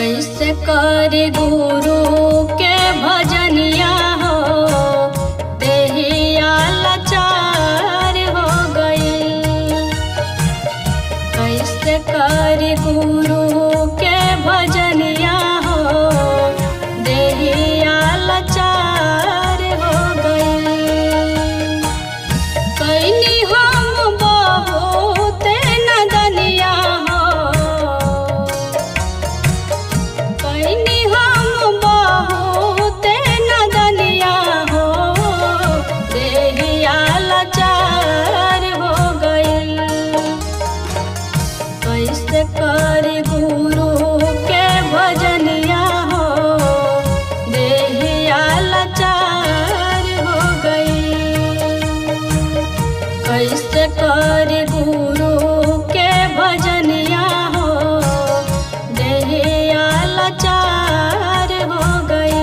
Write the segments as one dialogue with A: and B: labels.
A: कैसे कर गुरु के भजनिया हो, देहिया लाचार हो गई। कैसे कर गुरु के भजनिया हो, देहिया लाचार हो गई। कैनी हम बहुत नदनिया हो, कैनी हम बहुत नदनिया हो, देहिया लाचार हो गई। कैसे कर गुरु के भजनिया हो, देहिया लाचार हो गई। कैसे कर गुरु के भजनिया हो, देहिया लाचार हो गई।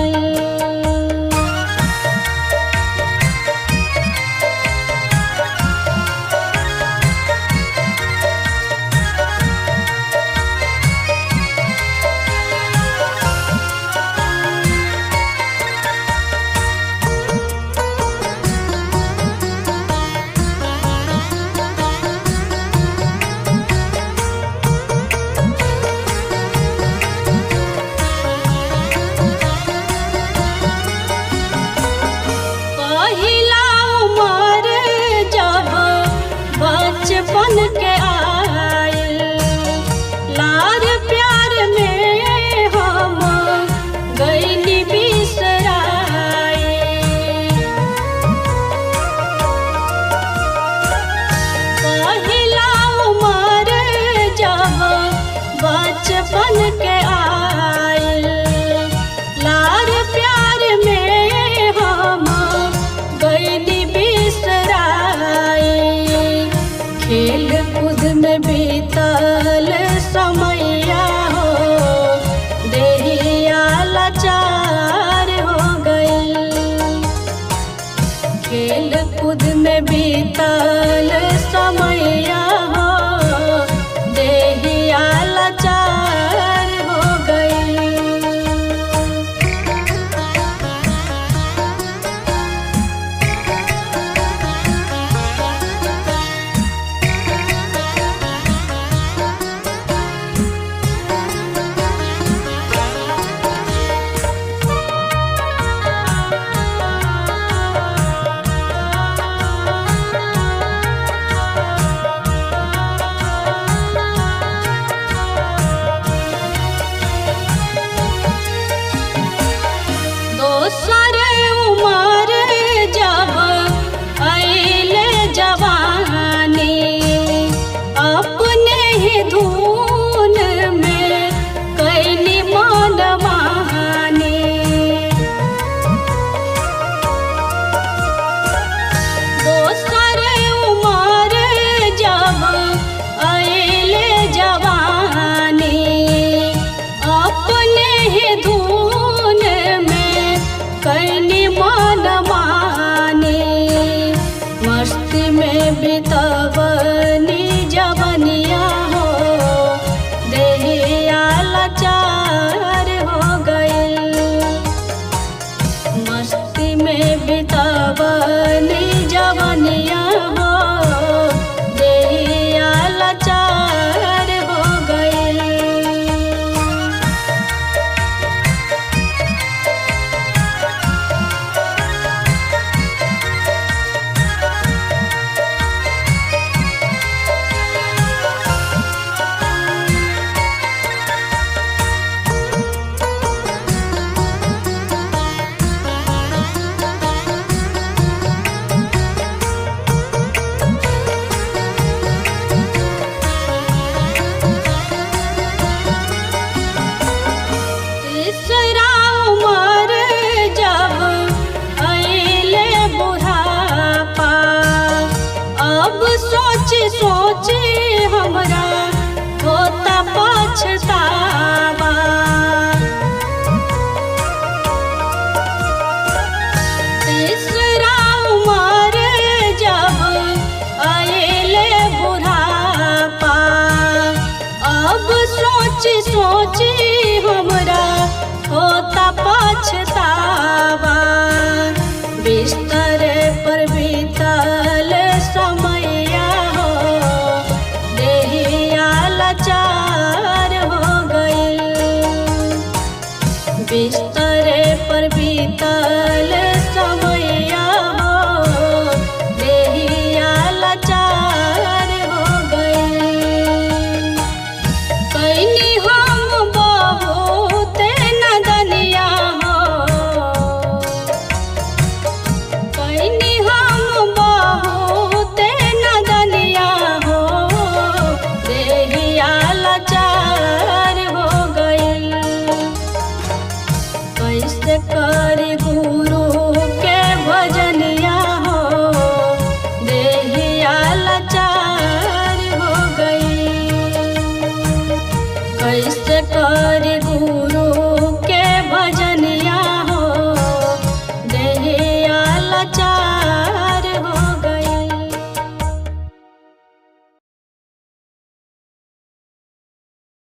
A: पहिला उमर जब बचपन के आयल, लार प्यार में हम गईली बिसराए। पहिला उमर जब बचपन के आयल, लार प्यार में हम गईली बिसराए। खेल कूद में बीतल समैया हो, देहिया लाचार हो गई। खेल कूद में बीतल समैया हो, देहिया लाचार हो गई। दोसर उमर जब अइले जवानी, अपने ही धुन में कैली मनमानी। दोसर उमर जब अइले जवानी, अपने ही धुन में कैली मनमानी। मस्ती में बितवनी जवनिया हो, देहिया लाचार हो गई। मस्ती में बितवनी जवनिया हो, देहिया लाचार हो गई। तीसरा उमर जब अइले बुढ़ापा, अब सोच सोच हमरा होता पछतावा। तीसरा उमर जब अइले बुढ़ापा, अब सोच सोच हमरा होता पछतावा। बिस्तर पर बीतल समैया हो, देहिया लाचार हो गइल। बिस्तर पर बीतल